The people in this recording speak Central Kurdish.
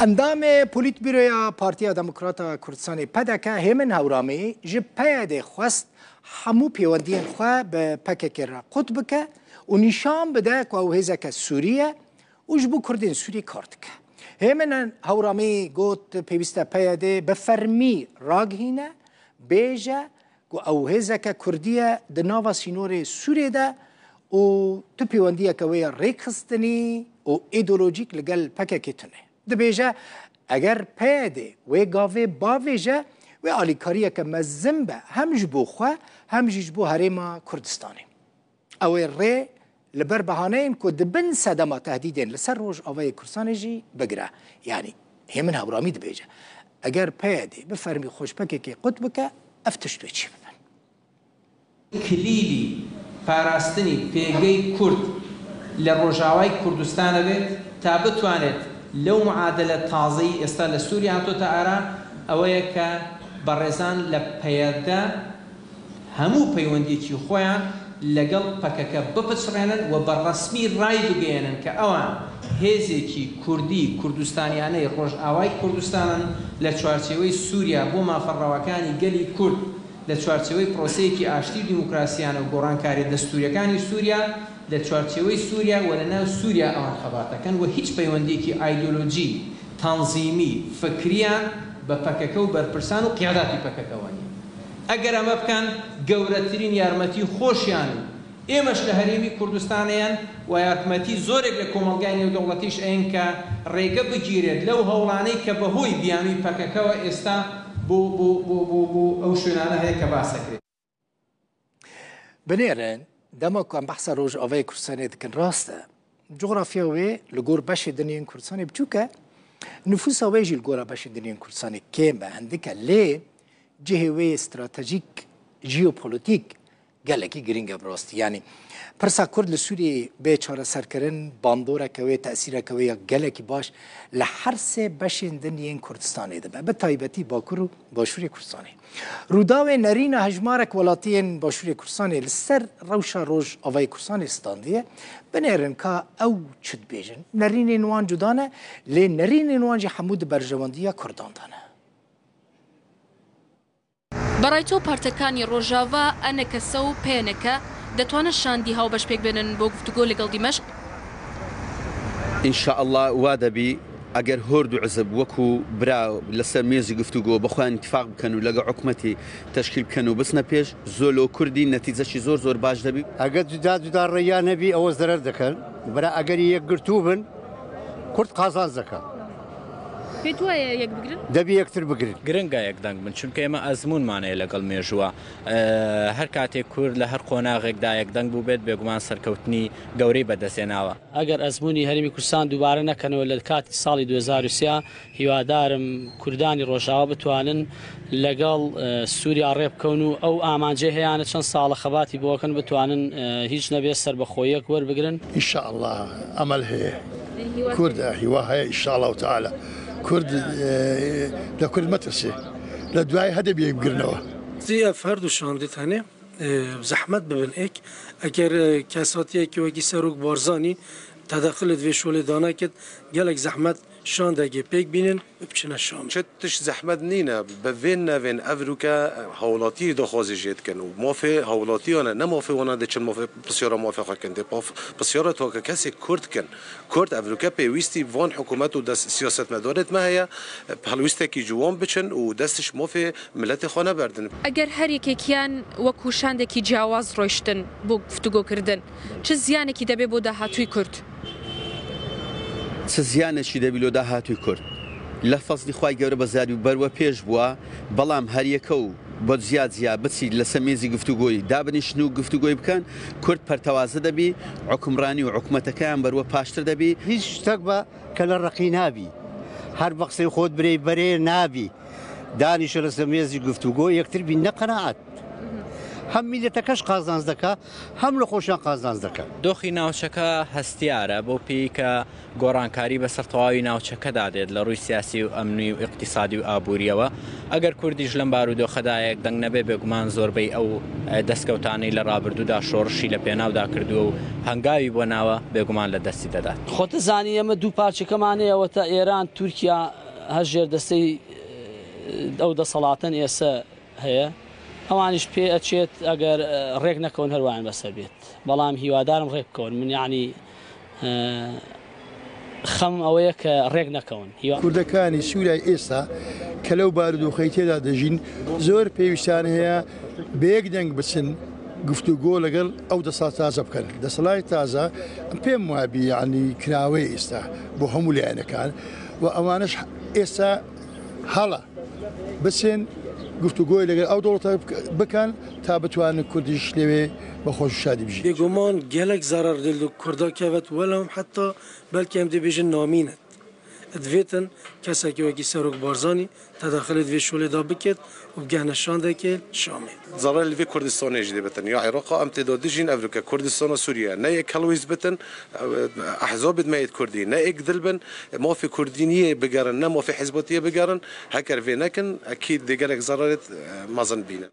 Endamê Polîtbüroya Partiya Demokrata Kurdistanê PDK Hêmin Hewramî ji PYD'ê xwest hemû pêwendiyên xwe bi PKK'ê re qut bike û nîşan bide ku ew hêzeke Sûrî ye û ji bo Kurdên Sûriyê kar dike. Hêmin Hewramî got pêwîste PYD'ê bi fermî ragihîne, bêje ku ew hêzeke Kurdî ye di nava sînorê Sûrê de û tu pêwendiyeke wê ya rêkxistinî û îdeolojîk li gel PKK'ê tune. Dibêje eger PYD wê gavê bavêje wê alîkariyeke mezin be hem ji bo xwe hem jî ji bo herêma Kurdistanê. Ew ê rê li ber behaneyên ku dibin sedema tehdîdên li ser Rojavayê Kurdistanê jî bigire. Yanî Hêmin Hewramî dibêje, eger PYD bi fermî xwe ji PKK'ê qut bike, ev tişt wê çi bibin? کلیلی پاراستنی پێگەی کورد لە ڕۆژاوای کوردستانە بێت تا بتوانێت لەو معادلە تازەی ئێستا لە سوریا هاتۆتە ئارا ئەوەیە کە بەڕێزان لە پەیەدە هەموو پەیوەندیەکی خۆیان لەگەڵ پەکەکە بپچڕێنن و بە ڕەسمی ڕایبگەیەنن کە ئەوان هێزێکی کوردی کوردستانیانەی ڕۆژئاوای کوردستانن لە چوارچێوەی سوریا بۆ مافە ڕەواکانی گەلی کورد لە چوارچێوەی پرۆسەیەکی ئاشتی و دیموکراسیانە و گۆڕانکاریە دەستوریەکانی سوریا لە چوارچێوەی سوریا و لە ناو سوریا ئەوان خەبات ئەکەن و هیچ پەیوەندیەکی ئایدۆلۆجی، تەنزیمی، فکریان بە پەکەکە و بەرپرسان و قیاداتی پەکەکەوە نیە. ئەگەر ئەمە بکەن گەورەترین یارمەتی خۆشیان و ئێمەش لە هەرێمی کوردستان ئەیەن و یارمەتی زۆرێک لە کۆمەڵگای نێودەوڵەتیش ئەیەن کە ڕێگە بگیرێت لەو هەوڵانەی کە بەهۆی بیانووی پەکەکەوە ئێستا بۆ بۆ بۆ بۆ بۆ ئەو شوێنانە هەیە کە باس ئەکرێت. Binêrin, dema ku em behsa Rojavayê Kurdistanê dikin rast e. Coğrafya wê li gor beşê din yên Kurdistanê biçûk e. Nüfusa wê jî li gora beşê din yên Kurdistanê kêm e, hindik e. Lê cihê wê yê stratejîk, jeopolîtîk gelekî girîng e bi rastî. Yanî pirsa Kurd li Sûriyeyê bê çareserkirin, bandoreke wê, tesîreke wê ya gelekî baş li her sê beşên din yên Kurdistanê dibe. Bi taybetî Bakur û Başûrê Kurdistanê. Rûdawê nerîna hejmarek welatiyên Başûrê Kurdistanê li ser rewşa Rojavayê Kurdistanê standiye. Binêrin ka ew çi dibêjin. Nerînên wan cuda ne, lê nerînên wan jî hemû di berjewendiya Kurdan de ne. بە ڕای تۆ پارتەکانی ڕۆژاڤا، ئەنەکەسە و پەیەنەکە، دەتوانن شاندی هاوبەش پێکبێنن بۆ گفتوگۆ لەگەڵ دیمەشق؟ ان شاء اللە وا دەبی ئەگەر هۆردوو عزب وەکو برا لەسەر مێزی گفتوگۆ بەخۆیان ئیتفاق بکەن و لەگە عکومەتی تەشکیل بکەن و بچنە پێش زۆر لۆ کوردی نەتیجەشی زۆر زۆر باش دەبی. ئەگەر جودا جودا ڕێیان هەبی ئەوە زەرەر دەکەن برا ئەگەری یەکگرتوو بن کورد قازانج دەکا. پێت وایە یەک بگرن؟ دەبی یەکتر بگرن. گرنگە یەک دەنگ بن چونکە ئێمە ئەزموونمان هەیە لەگەڵ مێژووە هەر کاتێک کورد لە هەر قۆناغێکدا یەک دەنگ بووبێت بێگومان سەرکەوتنی گەورەی بەدەستهێناوە. ئەگەر ئەزموونی هەرێمی کوردستان دووبارە نەکەنەوە لە کاتی ساڵی 2003 هیوادارم کوردانی ڕۆژاوا بتوانن لەگەڵ سووریا ڕێبکەون و ئەو ئامانجەی هەیانە چەند ساڵە خەباتی بۆ ئەکەن بتوانن هیچ نەبێت سەربەخۆییەک وەربگرن. ان شاء اللە ئەمەل هەیە کورد هیوا هەیە ان شاء اللە تعالی کورد لە کورد مەترسێ لە دوای هەدەب یەک بگرنەوە. زی ئەف هەردوو شاندت هەنێ زەحمەت ببن ئێک ئەگەر کەساتیەکی وەکی سەرۆک بارزانی تەدەخلت vê şolê daneket gelek zehmet şandekê pêk bînin û biçine Şamê. Çi tişt zehmet nîne, bi vê nevên evrûke hawlatiyê daxwazê jê dikin û mafê hawlatiyan e, ne mafê wan e diçin mafê pisyara mafê xwe kin, dê pisyara takekesê kurd kin. Kurd evrûke pêwîstî bi van hikûmet û dest siyasetmedarên me heye bi helwîstekî ciwan biçin û dest ji mafê miletê xwe neberdin. ئەگەر هەر یەکێکیان وەکو شاندێکی جیاواز ڕۆیشتن بۆ گفتوگۆکردن چ زیانێکی دەبێ بۆ داهاتووی کورد؟ چ زیانێکی دەبی لۆ داهاتووی کورد؟ لە فەزلی خوای گەورە بە زیادی بەروە پێش بووە بەڵام هەریەکە و بە جیا جیا بچیت لەسەر مێزی گفتوگۆی دابنیشن و گفتوگۆی بکەن کورد پەرتەوازە دەبی عوکمڕانی و عکومەتەکەیان بەروە پاشتر دەبی. هیچ شتەک بە کەلە ڕەقی نابی هەر بە قسەی خۆت برێی بەرێ نابی دانیشە لەسەر مێزی گفتوگۆ یەکتر بیننە قەناعەت. هەم میللەتەکەش قازانج دەکا هەم لە خۆشیان قازانج دەکەن. دۆخی ناوچەکە هەستیارە بەو پێیەی کە گۆڕانکاری بەسەر تەواوی ناوچەکەدا دێت لە ڕووی سیاسی و ئەمنی و ئیقتیسادی و ئابوورییەوە، ئەگەر کوردیش لەم بارودۆخەدا یەک دەنگ نەبێ بێگومان زۆربەی ئەو دەستکەوتانەی لە ڕابردوودا شۆڕشی لە پێناودا کردووە و هەنگاوی بۆ ناوە بێگومان لە دەستی دەدات. خۆت ئەزانی ئێمە دوو پارچەکەمان هەیە ئەوەتا ئێران تورکیا هەر ژێردەستەی ئەو دەسەڵاتەن ئێسە هەیە ئەوانیش پێ ئەچێت ئەگەر ڕێک نەکەون هەر وایان بەسەر بێت بەڵام هیوادارم ڕێک بکەون من یعنی خەمم ئەوەیە کە ڕێک نەکەون هیوا. کوردەکانی سوریای ئێستا کە لەو بارودۆخەی تێدا دەژین زۆر پێویستیان هەیە بە یەک دەنگ بچن گفتوگۆ لەگەڵ ئەو دەسەڵات تازە بکەن دەسەڵاتی تازە پێم وابی یعنی کراوەیە ئێستا بۆ هەموو لایەنەکان و ئەوانەش ئێستا هەڵە بچن گفتوگۆی لەگەل ئەو دەوڵەتە بکەن تا بتوانن کوردیش لەوێ بە خۆش و شادی بژی. بێگومان گەلەک زەرەر دل کوردا کەڤت وەلام حەتا بەلکی ئەم دبێژن نامینت. دڤێتن کەسەکی وەکی سەرۆک بارزانی تەدەخلێ دڤێ شۆلێ دا بکێت و بگەهنە شاندەکێ شامێ. زەرەر لڤێ کوردستانێ ژی دبتن یا عێراقا ئەم تێدا دژین ئەڤروکە کوردستان و سوریە نە یەک هەڵویست بتن ئەحزابێت مەیت کوردی نە یەک دل بن مافی کوردی نییە بگەرن نە مافی حزباتیە بگەرن هەکەر ڤێ نەکن ئەکید دێ گەلەک زەرەرێت مەزن بینن.